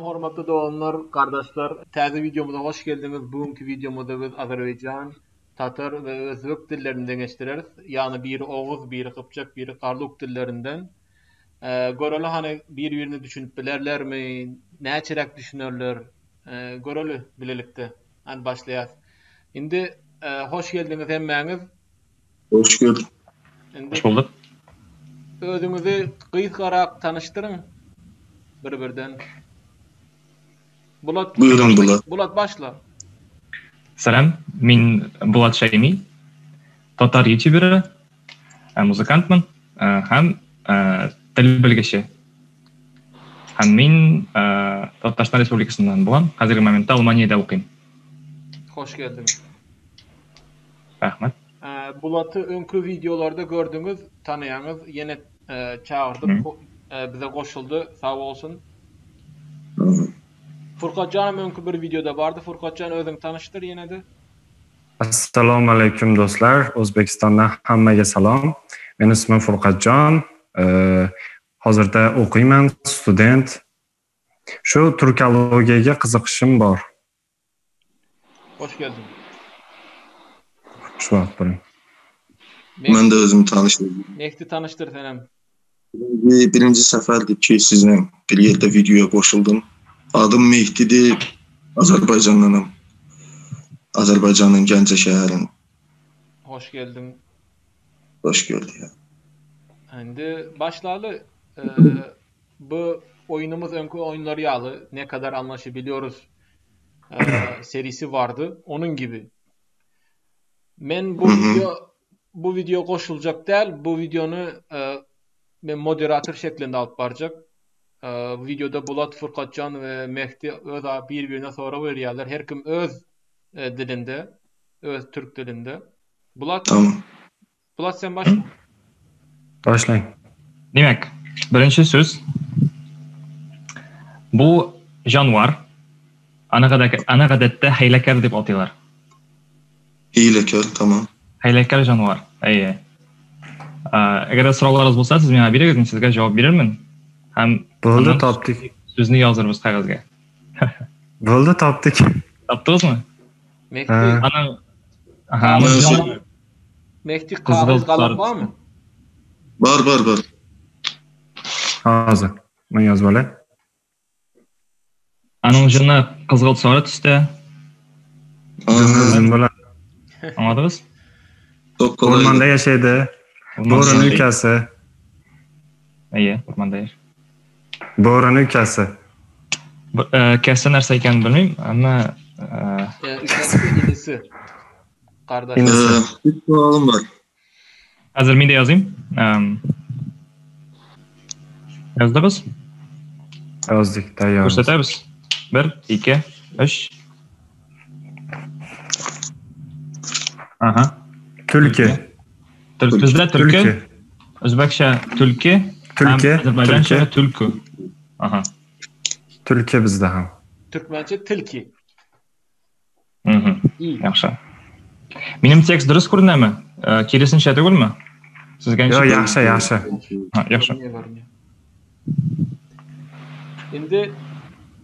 Salam hormatly doganlar, kardeşler. Täze videomuza hoş geldiniz. Bugünkü videomuzda biz Azerbaycan, Tatar ve Özbek dillerini deňeşdireris. Yani biri Oğuz, biri Gypjak, biri Karluk dillerinden. Göreli hani bir-birini düşünüp bilerler mi? Näçeräk düşünerler? Göreli bilelikde. Hani başlayas. Indi hoş geldiniz hemmäňiz. Hoş gördük. Indi Hoş bulduk. özüňizi gysgarak tanıştırın bir-birden. Bulat, Buyurun Bulat. Bulat başla. Salam, men Bulat Shaymi, tatar youtuberi, muzikantman, ham til bilgichi. Һәм мин Татарстан Республикасыннан булам. Хәзерге моментта Алманиядә укыйм. Hoş geldin. Рәхмәт. Bulat'ı önkü videolarda gördünüz, tanıyanız. Yine çağırdık, bize koşuldu. Sağ olsun. Furkatcan'ım önkü bir videoda vardı. Furkatcan özün tanıştır yine de. Assalomu alaykum do'stlar. O'zbekistondan hammaga salom. Meni ismim Furqatjon. Hozirda o'qiyman, student. Shu turkologiyaga qiziqishim bor. Hoş geldin. Xushvaqt bo'ling. Ben de özümü tanıştırdım. Mehdi tanıştır senem. Birinci səfərdir ki, sizinlə bir yerdə videoya qoşuldum. Adım Mehdidir, Azərbaycandanam. Azərbaycanın Gəncə şəhərinin. Hoş geldin. Hoş gördük. Şimdi başlalı. Bu oyunumuz önkü oyunları yağlı. Ne kadar anlaşabiliyoruz serisi vardı. Onun gibi. Men bu bu video koşulacak değil. Bu videonu ben moderatör şeklinde alıp baracak. Videoda Bulat, Furkatcan ve Mehdi öz birbirine soru veriyorlar. Her kim öz dilinde, öz Türk dilinde. Bulat, Tamam. Bulat sen başla. Boshlang. Demak, birinchi so'z bu jonivor. Aniq odatda haylakar deb ataylar. Hiylekar, tamam. Haylakar jonivor. Әйе. Әгәр сорауларыгыз булса, сез миңа бирегез, мин сезгә җавап бирермен. Һәм Bo'ldi, аннан topdik. Сүзне язырбыз кәгазьгә. Bo'ldi, topdik. Таптыгызмы? Mehdi, Аның Аһа, аның Mevzu- Mehdi Kızıl kağız kalem sarı. var mı? Var var var. Hozir men yozib olay. Аның җыны кызгылт сары төстә. Aha, Uzun bo'ladi. Аңладыгыз? çok kolay. O'rmonda yashaydi. Bo'rini ukasi. Әйе, урманда яши. Bo'rini ukasi. Кәсе нәрсә икәнен белмим, әмма Ükesi inisi. Kardeş. İnisi. Bir sualım var. Хәзер мин дә языйм. Яздыгыз? Yozdik, tayyormiz. Күрсәтәбез. 1 2 3. Aha. Tulki. Bizda tulki, Tulki. o'zbekcha tulki, Tulki, Azerbaycancha tulki. tulku. Aha. Tulki bizda ham. Türkmençe tilki. Yaxshi. Минем текст дөрес күренәме? Киресенчә түгелме? Сезгә Yo'q, ничек? yaxshi, yaxshi. Ha, yaxshi. Görünüyor, görünüyor. Şimdi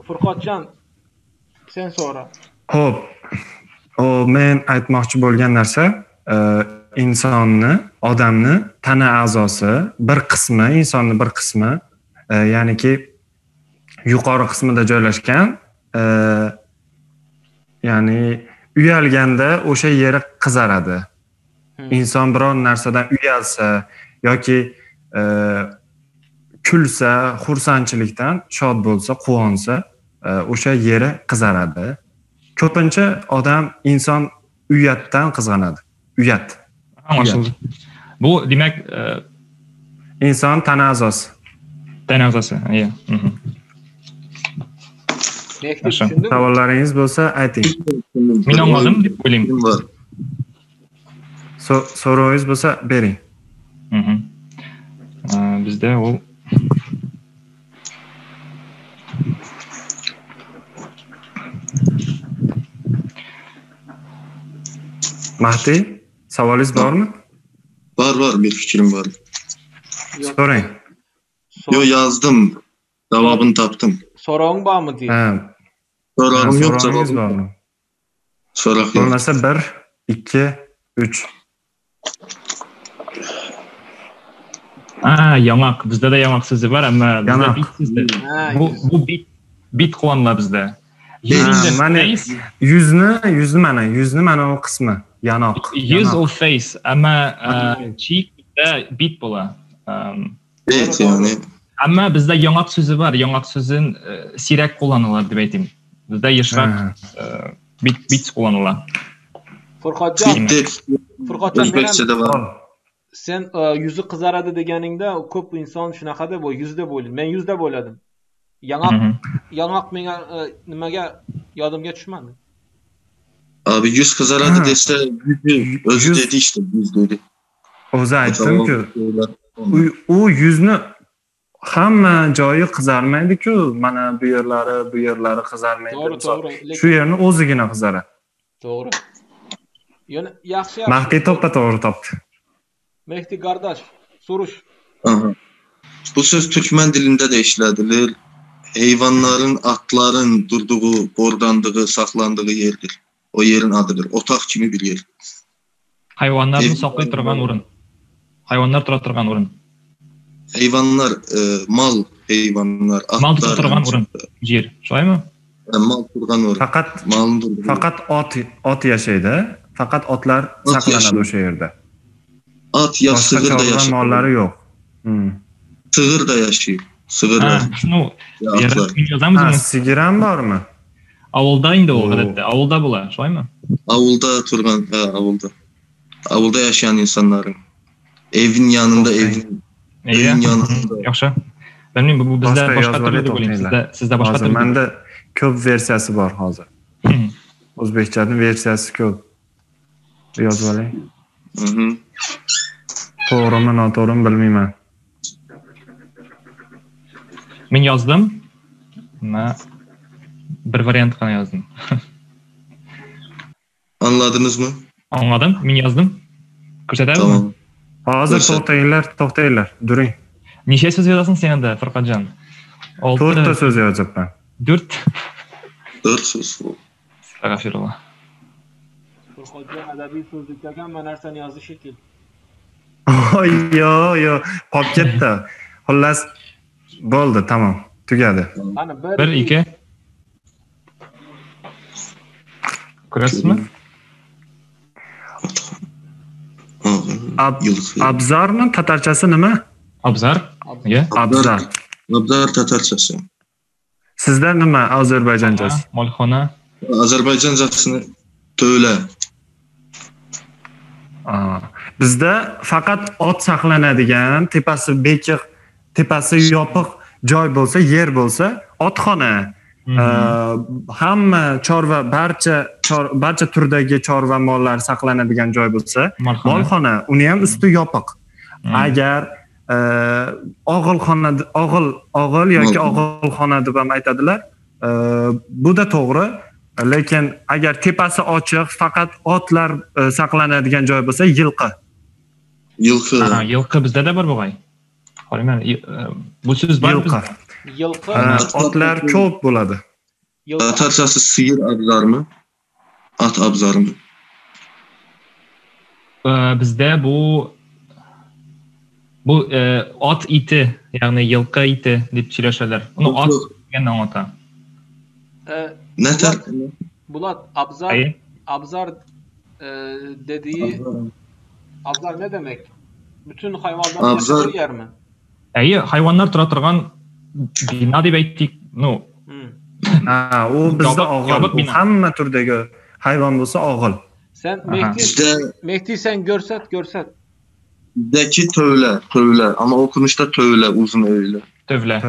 Furkatcan sen sonra. Xo'p. O men aytmoqchi bo'lgan narsa, insonni, odamni tana a'zosi bir qismi, insonni bir qismi, ya'niki yuqori qismida joylashgan, ya'ni uyalganda o'sha yeri qizaradi. Inson biror narsadan uyalsa yoki kulsa, xursandchilikdan shod bo'lsa, quvonsa, o'sha yeri qizaradi. Ko'pincha odam, inson uyatdan qizg'anadi. Uyat. Anlaşıldı. Bu demak, inson tana a'zosi. Tana a'zosi, iya. Mehdi, Yaxshi. tushundingmi? Savollaringiz bo'lsa ayting. Men angladim deb o'ylayman. Var. So'rovingiz bo'lsa bering. Bizda u Mahdi, savolingiz bormi? Var var, bir fikrim var. Yo'q. So'rang. Yo, yazdım. Cevabını taptım. So'rog'ing bormi deydi. Ha. So'rog'im yo'q, So'rog'ingiz bormi? So'roq yo'q. Bo'lmasa 1, 2, 3. Yong'oq. Bizda da yong'oq so'zi bor, ammo bizda bit so'zi. Bu bit qo'llaniladi bizda. Mana yuzni mana, yuzni mana u qismi, yanoq. Yuz u face, ammo cheek bizda bit bo'ladi. Bit ya'ni. Ammo bizda yong'oq so'zi bor, yong'oq so'zini siyrak qo'llaniladi deb aytayim. Bizda yashroq bit qo'llaniladi. Furqatjon, O'zbekchada bor. Sen yuzi qizaradi deganingda ko'p inson shunaqa deb yuz deb o'ylaydi. Men yuz deb o'yladim. Yong'oq menga nimaga yodimga tushmadi. Abi yuz qizaradi desa o'zi dedi işte, yuz dedi. O'zi aytdim-ku. U yuzni hamma joyi qizarmaydi-ku. Mana bu yerlari, bu yerlari qizarmaydi. To'g'ri, to'g'ri. Shu yerni o'zigina qizaradi. To'g'ri. Yana yaxshi. Mahdi to'ppa to'g'ri topdi. Mehdi qardaş, soruş. Aha. Bu söz Türkmen dilinde de işledilir. Heyvanların, atların durduğu, bordandığı, saklandığı yerdir. O yerin adıdır. Otaq kimi bir yer. Hayvanlarni saqlay turgan o'rin. Hayvanlar tura turgan o'rin. Hayvanlar, mal hayvanlar, atlar. Mal tura turgan o'rin. Yer, shundaymi? Mal turgan o'rin. Faqat ot yashaydi. Faqat otlar saqlanadi o'sha yerda. At ya sığır da yaşayır. Mollari yo'q. Sığır da yaşayır. Sığır da. Ну, sigir ham bormi? Ovulda endi u odatda. Ovulda bo'lar, shundaymi? Ovulda turgan, ha, ovulda. Ovulda yaşayan insanların evin yanında, evin yanında. Yaxshi. Bilmayman, bu bizda boshqa turli deb o'ylayman. Sizda boshqa turli. Menda ko'p versiyasi bor hozir. O'zbekchaning versiyasi ko'p. Yozib oling. To'g'rimi, noto'g'rimi bilmayman. Men yozdim. Men bir variant qana yozdim. Anladınız mı? Anladım. Men yozdim. Ko'rsatamizmi? Tamam. Hozir to'xtanglar, to'xtanglar. During. Necha so'z yozasan sen endi, Furqatjon? 4 ta so'z yozyapman. 4. 4 so'z. Astagfirullah. Furqatjon adabiy so'zlikdagi hamma narsani yozdi shekilli. Yo'q, yo'q, qolib ketdi. Xullas, bo'ldi, tamom, tugadi. Mana 1 2. Ko'rasizmi? Abzarmi tatarchasi nima? Abzar. Nega? Abzar. Abzar tatarchasi. Sizda nima Ozarbayjonchasi? Molxona. Ozarbayjonchasini to'la. Bizda faqat ot saqlanadigan, tepasi bekiq, tepasi yopiq joy bo'lsa, yer bo'lsa, otxona. Hamma chorva, barcha turdagi chorva mollar saqlanadigan joy bo'lsa, molxona, uni ham usti yopiq. Agar og'ilxona, og'il yoki og'ilxona deb ham aytadilar, bu da to'g'ri. Lekin agar tepasi ochiq, faqat otlar saqlanadigan joy bo'lsa, yilqi. Yilqi. Yilqi bizda da bor bo'g'ay. Qarayman, bu so'z bor bizda. Yilqi. Otlar ko'p bo'ladi. Tatarchasi sigir abzarmi? At abzarmi? Bizda bu ot iti, ya'ni yilqi iti deb söylashadilar. Uni ot deganni anglatadi. Bulat, abzar dediği abzar ne demek? Bütün hayvanlar yaşadığı yer mi? Iyi, hayvanlar tura turgan bina deb aytdik. No. Ha, u bizda og'il. Hamma turdagi hayvon bo'lsa og'il. Sen Mehdi sen görsat. Bizdeki tövle ama okunuşta tövle, uzun öyle. Tövle.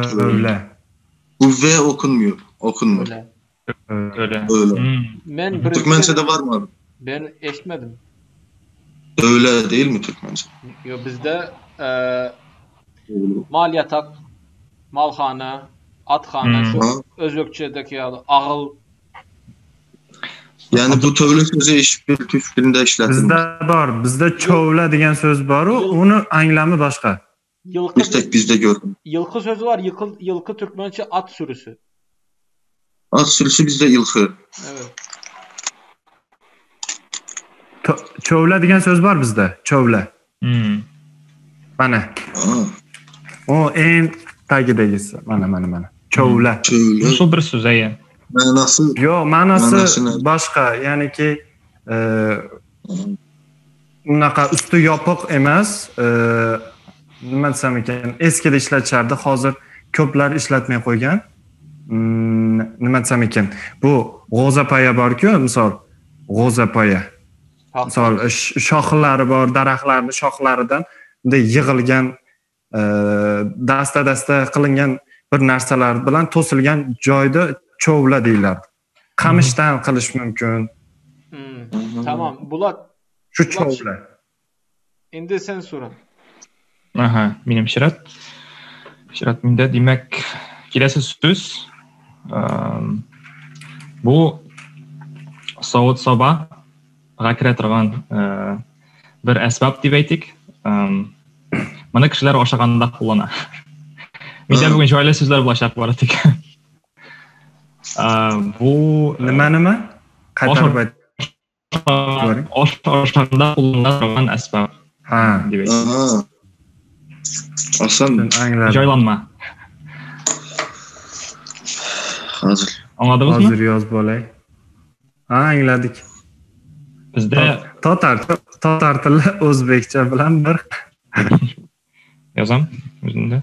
Bu V okunmuyor. Okunmuyor. Öyle. Men Türkmençede var mı abi? Ben eşitmedim. Öyle değil mi Türkmence? Yok, bizde mal yatak, malxana, atxana, şu Özbekçedeki ağıl. Yani bu tövle sözü hiçbir Türk dilinde işletilmez. Bizde var, bizde çovla degan söz var, onu anlamı başka. Yılkı, bir tek bizde gördüm. Yılkı sözü var, yılkı Türkmençe at sürüsü. At sürüsü bizde ilxı. Evet. Chovla degan so'z bor bizda. Chovla. Mana. O eng tagidagisi. Mana mana mana. Chovla. Chovla. Shu bir so'z aya. Ma'nosi yo'q, ma'nosi boshqa. Ya'niki unaqa usti yopiq emas, nima desam ekan, eskida ishlatishardi, hozir ko'plar ishlatmay qo'ygan. Nima desam ekan, bu g'o'zapoya bor-ku, misol g'o'zapoya. Misol shoxlari bor, daraxtlarning shoxlaridan bunday yig'ilgan, dasta-dasta qilingan bir narsalar bilan to'silgan joyda chovla deyiladi. Qamishdan qilish mumkin. Tamam, Bulat. Shu chovla. Endi sen so'ra. Aha, menim Shirat. Shirat menda, demak, kelasi so'z bu sovut-sobaga kira turgan bir asbob deb aytdik. Mana kishilar oshaganda qo'llanadi. Menda bugun chiroyli so'zlar bo'lashaq bor edik. Bu nima nima? Qaytarib ayt. Osh oshaganda qo'llanadigan asbob. Ha, deb aytdik. Oson angladim. Joylanma. Hozir. Angladingizmi? Hozir yozib olay. Ha, angladik. Bizda tatar tili o'zbekcha bilan bir. Yozam o'zimda.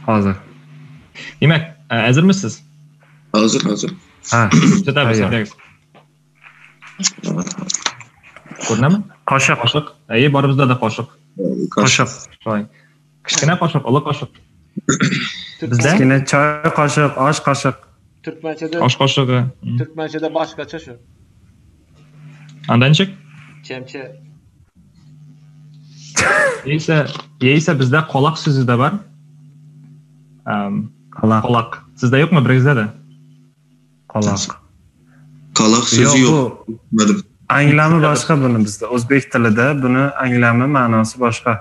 Hozir. Demak, hazırmisiz? Hozir, hozir. Ha, kuzatamiz. Ko'rinadimi? Qoshiq. Qoshiq. Ey, bor bizda da qoshiq. Qoshiq. Kichkina qoshiq, uliq qoshiq. Bizda kichkina choy qoshiq, osh qoshiq. Turkmanchada osh qoshig'i. Turkmanchada boshqacha shu. Andanchik? Chemcha. Yeysa bizda qoloq so'zi da bor. Qaloq. Qaloq. Sizda yo'qmi biringizda da? Qaloq. Qaloq so'zi yo'q. Anglami boshqa buni bizda. O'zbek tilida buni anglami ma'nosi boshqa.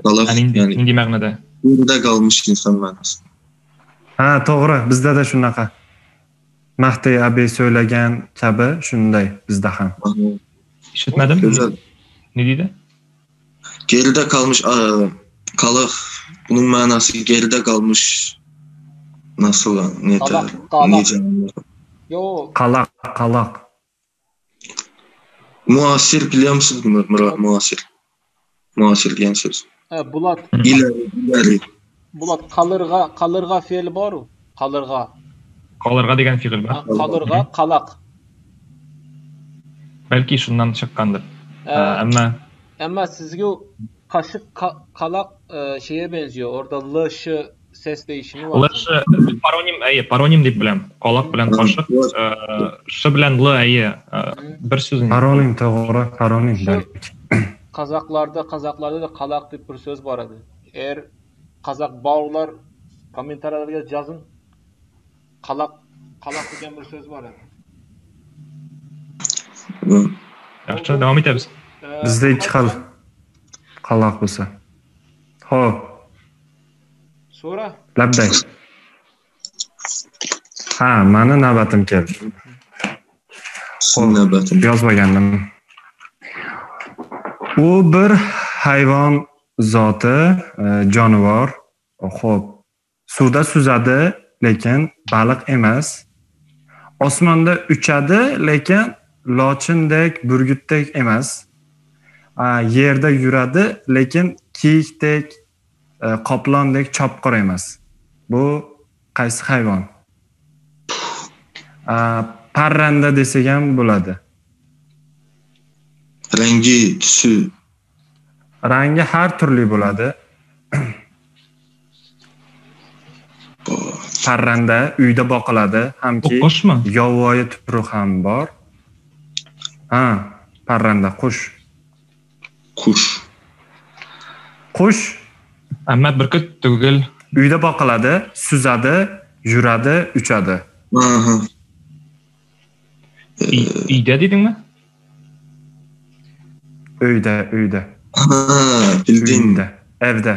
Qaloq ya'ni nima ma'noda? Yerda qolmish inson ma'nosi. Ha, to'g'ri, bizda da shunaqa. Mahdiy abi so'ylagan kabi shunday bizda ham. Eshitmadim. Ne deydi? Geride kalmış qalaq. Bunun manası geride kalmış. Nasıl ne Qalaq. Yo. Qalaq, qalaq. Muasir biliyor musunuz muasir? Muasir degan so'z. Ha, Bulat. İleri. Bulat qalırğa, qalırğa fe'li bor-u. Qalırğa. Qalırğa degan fe'l bor. Qalırğa, qalaq. Balki shundan chiqqandir. Amma sizga qaşıq qalaq şeye benziyor. Orada l ş ses değişimi var. L ş paronim, paronim deb bilam. Qaloq bilan qoshiq, ş bilan l bir so'z. Paronim to'g'ri, paronim balki. Kazaklarda da qalaq deb bir so'z bor edi. Eğer Kazak baular kommentariyalarga yazın. Qalaq qalaq degan bir so'z bor edi. Yaxshi, davom etamiz. Bizda ikki xil qaloq bo'lsa. Xo'p. So'ra. Labbay. Ha, meni navbatim keldi. Xo'p, navbatim. Yozib olgandim. U bir hayvon zoti, jonivor. Xo'p, suvda suzadi, lekin baliq emas. Osmonda uchadi, lekin lochindek, burgutdek emas. Yerda yuradi, lekin kiyikdek, qoplondek chopqir emas. Bu qaysi hayvon? Parranda desak ham bo'ladi. Rangi, tusi. Rangi har turli bo'ladi. Parranda uyda boqiladi, hamki yovvoyi turi ham bor. Ha, parranda, qush. Qush. Qush. Amma burkut tugul. Uyda boqiladi, suzadi, yuradi, uchadi. Aha. Uyda dedingmi? Uyda, uyda. Ha, bildim. Uyda, evda.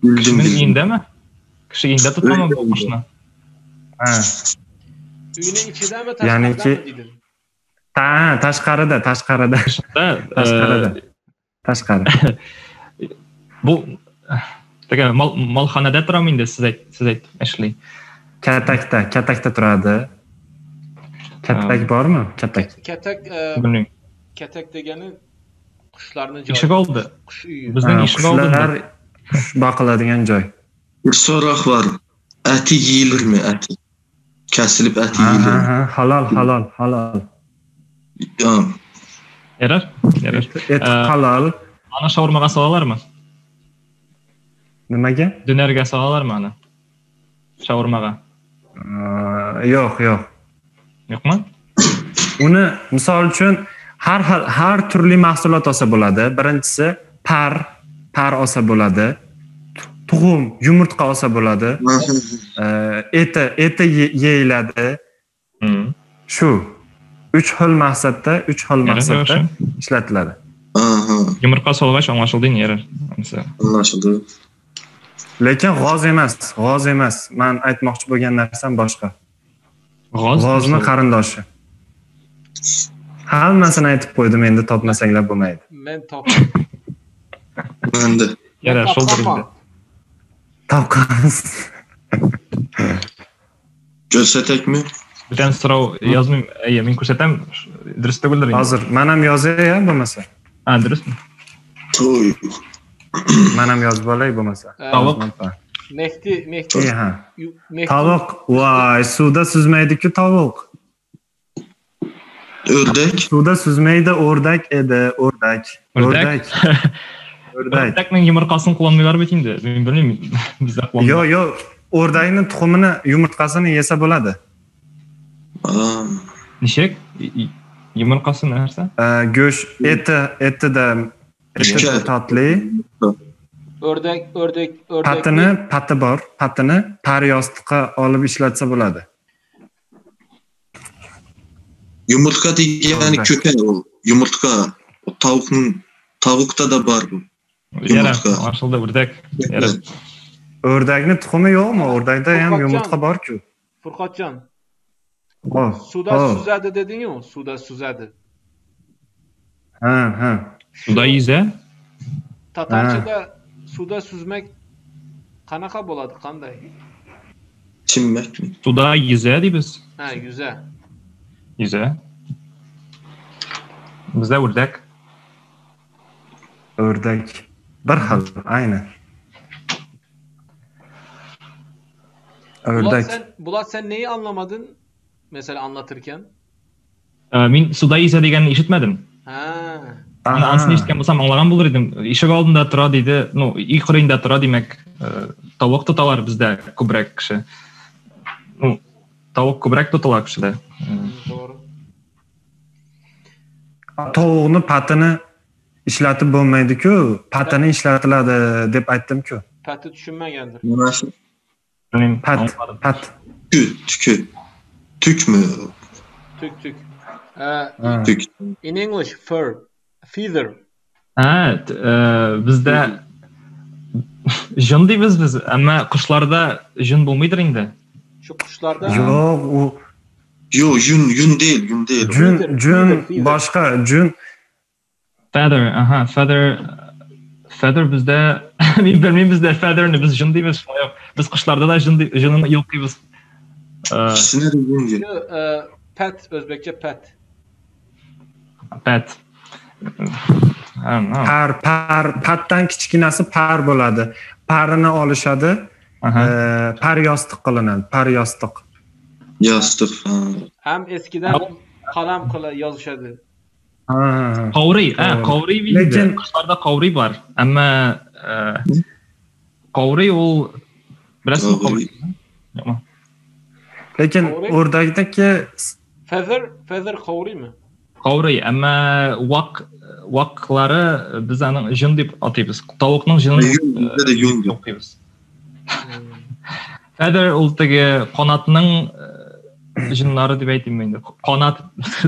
Bildim. Uyindami? Kishi uyda tutadimi bu qushni? Ha. Uyning ichidami, tashqaridami dedin? Ha, tashqarida, tashqarida. Tashqarida. Tashqari. Bu taka molxonada turami endi siz ayt, Ashley. Katakda, katakda turadi. Katak bormi? Katak. Katak, katak degani qushlarning joyi. Eshik oldi. Qush uyi. Bizning eshik oldida qush boqiladigan joy. Bir so'roq bor. Ati yeyilirmi, ati? Kesilib ati yeyilirmi? Ha, halol, halol, halol. Yarar, yarar. Et halol. Ana shaurmaga solalarmi? Nimaga? Dönerga solalarmi ana? Shaurmaga. Yo'q, yo'q. Yo'qmi? Uni misol uchun har xil, har turli mahsulot olsa bo'ladi. Birinchisi par olsa bo'ladi. Tuxum, yumurtqa olsa bo'ladi. Eti yeyiladi. Shu 3 xil maqsadda, 3 xil maqsadda ishlatiladi. Yumurtqa solg'ach anglashildi, yarar. Anglashildi. Lekin g'oz emas, g'oz emas. Men aytmoqchi bo'lgan narsam boshqa. G'oz? G'ozni qarindoshi. Hammasini aytib qo'ydim, endi topmasanglar bo'lmaydi. Men topdim. Menda. Yarar, shuldir endi. Topqamiz. Ko'rsatakmi? Bitan so'rov yozmayman, men ko'rsatam, durust tug'ildir. Hozir men ham yozay, bo'lmasa. Ha, durustmi? To'y. Men ham yozib olay bo'lmasa. Tovuq. Mehdi, Mehdi. Ha. Tovuq, voy, suvda suzmaydi-ku tovuq. O'rdak. Suvda suzmaydi, o'rdak edi, o'rdak. O'rdak. O'rdak. O'rdakning yumurtasini qo'llanmaylar bit endi. Men bilmayman, bizda qo'llanmaydi. Yo'q, yo'q, o'rdakning tuxumini, yumurtqasini yesa bo'ladi. Nechek? Yumurtasi narsa? Go'sht, etida tatli. O'rdak, o'rdak, o'rdak. Patini, pati bor, patini par yostiqqa olib ishlatsa bo'ladi. Yumurtqa degani ko'kay u. Yumurtqa tovuqning, tovuqda da bor bu. Yumurtqa. Aslida o'rdak. O'rdakning tuxumi yo'qmi? O'rdakda ham yumurtqa bor-ku. Furqatjon. Suda suzadi deding-ku, suda suzadi. Ha, ha. Suda yuza? Tatarchada suda suzmak qanaqa bo'ladi, qanday? Chimmakmi? Suda yuza deymiz. Ha, yuza. Yuza. Bizda o'rdak. O'rdak bir xil, aynan. O'rdak. Bulat, sen neyi anlamadın mesela anlatırken? Men suda yuza deganini eshitmadim. Ha. Ana ansini eshitgan bo'lsam anglagan bo'lar edim. Eshik oldida turadi deydi, no, uy qirida turadi demak, tovuq tutalar bizda ko'proq kishi. No, tovuq ko'proq tutilar kishida. To'g'ri. Tovuqni patini ishlatib bo'lmaydi-ku, patini ishlatiladi deb aytdim-ku. Pati tushunmagandir. Nimasi? Pat, pat. Tük, tükmi? Tük, tük. Tük. In English fur, feather. Ha, bizda jun deymiz biz, ammo qushlarda jun bo'lmaydir endi. Shu qushlarda yo'q, u yo'q, yun, yun değil, yun değil. Jun, jun boshqa, jun. Feather, aha, feather, feather bizda, men bilmayman bizda featherni biz jun deymiz, yo'q. Biz qushlarda da jun, junini yo'q deymiz. Ikisini de jun deymiz. Pat, o'zbekcha pat. Pat. Par, par, patdan kichkinasi par bo'ladi. Parini olishadi. Par yostiq qilinadi, par yostiq. Yostiq. Ham eskidan qalam qilib yozishadi. Qovriy, ha, qovriy deydi. Qushlarda qovriy bor, ammo qovriy u bilasizmi qovriy? Yo'qmi? Lekin o'rdakdagi feather, feather qovriymi? Qovriy, ammo vaqlari biz uni jun deb ataymiz. Tovuqning junini yun deb ataymiz. Feather u tagi qanotning junlari deb aytaymi endi. Qanot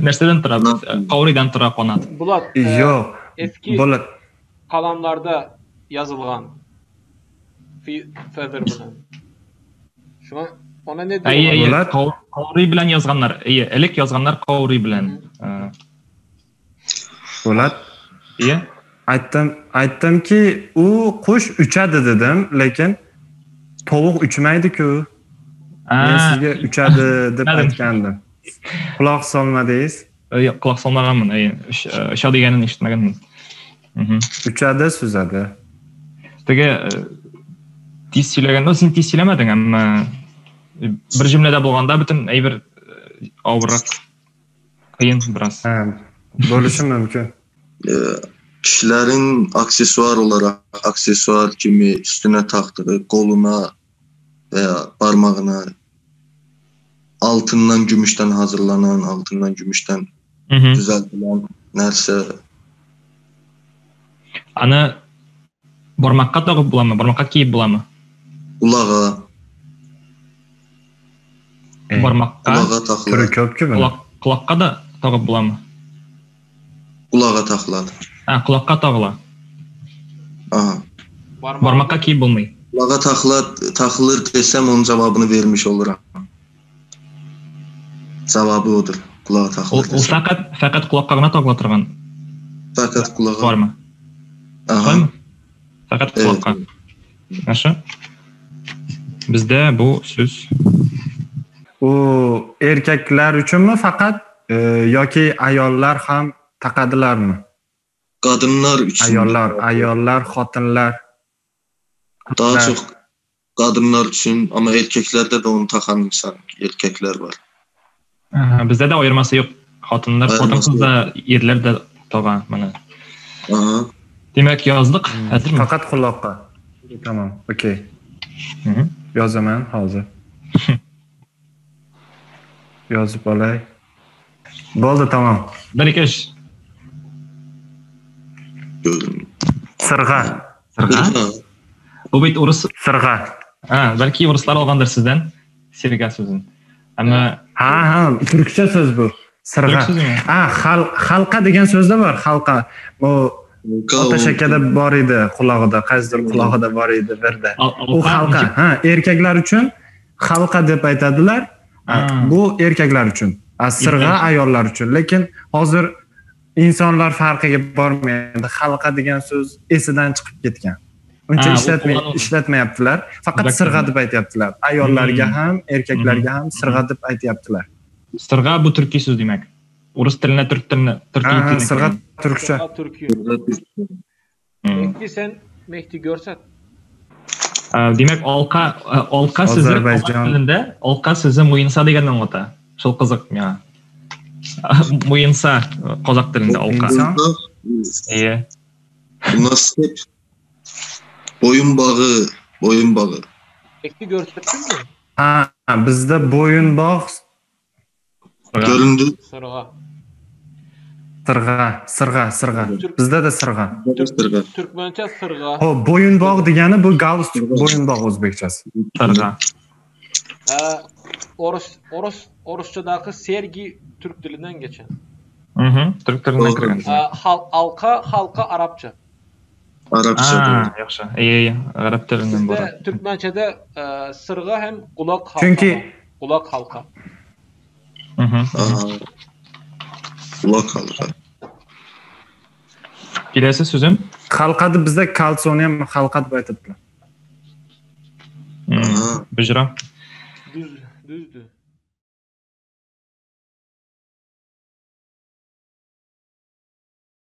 narsadan turadi, qovriydan turadi qanot. Bulat, yo'q. Eski qalamlarda yozilgan feather bilan. Shuna ona ne diyor? Каурый белән язганнар. Ие, элек язганнар каурый белән. Po'lat. Ие. Aytdimki, u qush uchadi dedim, lekin tovuq uchmaydi-ku. Men sizga uchadi deb aytgandim. Quloq solmadingiz? Yo'q, quloq solmaganman. O'sha deganini eshitmaganman. Uchadi, suzadi. Теге тиз сөйләгәндә син тиз сөйләмәдең, әмма бер җөмләдә булганда бөтен әйбер авыррак, кыен бераз. Bo'lishi mumkin. Kişilərin aksesuar olaraq, aksesuar kimi üstünə taxdığı, qoluna veya barmağına altından, gümüşdən hazırlanan, altından, gümüşdən düzəldilən нәрсә. Аны бармакка тагып буламы, бармакка киеп буламы? Qulağa. Бармакка. Qulağa taxılır. Türü ko'p-ku buni. Quloqqa da tag'ib bo'ladimi? Qulağa taxıladi. Ha, quloqqa tag'ila. Aha. Barmoqqa kiyib bo'lmay. Qulağa taxılır desəm onun cavabını vermiş oluram. Cavabı odur. Qulağa taxılır. Ул faqat quloqqa gina tag'ila turgan. Faqat qulağa. Bormi? Aha. Faqat quloqqa. Yaxshi. Bizda bu so'z. U erkaklar uchunmi faqat yoki ayollar ham taqadilarmi? Qadınlar üçün. Ayollar, xotinlar. Daha çox qadınlar üçün, amma erkəklərdə də onu taxan insan, erkəklər var. Bizdə də ayırması yox. Xotinlar, xotin-qız da, erlər də tağa mana. Aha. Demak, yozdıq. Hazırmı? Faqat quloqqa. Tamam, okey. Yozaman hozir. Yozib olay. Bo'ldi, tamam. 1 2 3. Sirg'a. Sirg'a? Bu bit o'ris sirg'a. Ha, balki o'rislar olgandir sizdan sirg'a so'zini. Ammo ha, turkcha so'z bu. Sirg'a. Ha, xalqa degan so'zda bor, xalqa. Bu Otash akada bor edi qulog'ida, qaysidir qulog'ida bor edi birda. U xalqa. Ha, erkaklar uchun xalqa deb aytadilar. Bu erkaklar uchun. Sirg'a ayollar uchun. Lekin hozir insonlar farqiga bormaydi. Xalqa degan so'z esidan chiqib ketgan. Uncha ishlatmayaptilar. Faqat sirg'a deb aytyaptilar. Ayollarga ham, erkaklarga ham sirg'a deb aytyaptilar. Sirg'a bu turkiy so'z demak. O'ris tiline, turk tiline, turkiy tiline. Sirg'a turkcha. Mehdi sen Mehdi görsat. Demak, olqa so'zi tilinde olqa so'zi mo'yinsa deganni anglatadi. Shul qiziq menga. Mo'yinsa qozoq tilinde olqa. Iya. Nasib boyun bağı, boyun bağı. Mehdi görsatdingmi? Ha, bizda bo'yin bog' göründü. Sirg'a. Sirg'a. Bizda da sirg'a. Turkmancha sirg'a. Xo'p, bo'yinbog' degani bu galstuk bo'yinbog' o'zbekchasi. Sirg'a. O'rischadagi sergi turk tilidan geçen. Turk tilidan kirgan. Halqa arabcha. Arabcha. Yaxshi. Iya, arab tilidan bo'ladi. Turkmanchada sirg'a ham quloq halqa. Chunki quloq halqa. Quloq halqa. Kelasi so'zim halqa deb bizda kalsoni ham halqa deb aytadilar. Bujra. Düzdü.